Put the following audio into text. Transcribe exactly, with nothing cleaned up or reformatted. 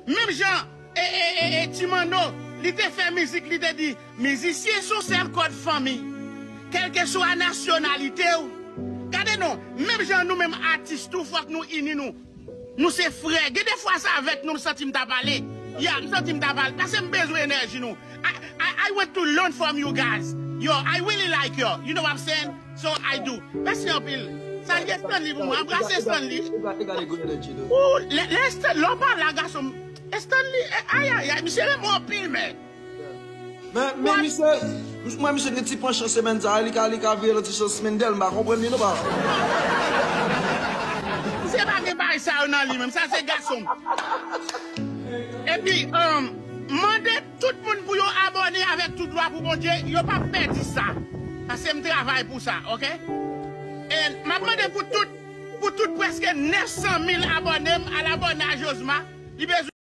Menm jan e, e, e, e Ti Manno, li te fè mizik, li te di, mizisyen se yon sèl kòd fanmi. Kèlkeswa nasyonalite w. Gade non, menm jan nou menm atis tou, fòk nou ini nou. Nou se frè. Gen de fwa se avèk nou m santi m ta pale. Ya, m santi m ta pale. Paske m bezwen enèji nou. I, I, I want to learn from you guys. Yo, I really like you. You know what I'm saying? So I do. Mèsi anpil. Salye Stanley pou mwen. Anbrase Stanley. Ou, lè, lè Stan-, lè w pale a gason m, Stanley, eh, ay, ay, ay, misye renmen w anpil, men. Men, men misye, mwen misye gen ti panchan semèn sa, li ka, li ka vire yon ti chans Mendel, m pa konprann li non, papa. Misye pa gen bagay sa yo nan li menm, sa se gason m. Epi, um, mande tout moun pou yo abòne avèk tout dwa pou Bondye, yo p ap pèdi sa. Paske m travay pou sa, oke? E m ap mande pou tout, pou tout prèske nèf san mil abòne m, al abòne a Josma. Li bezwen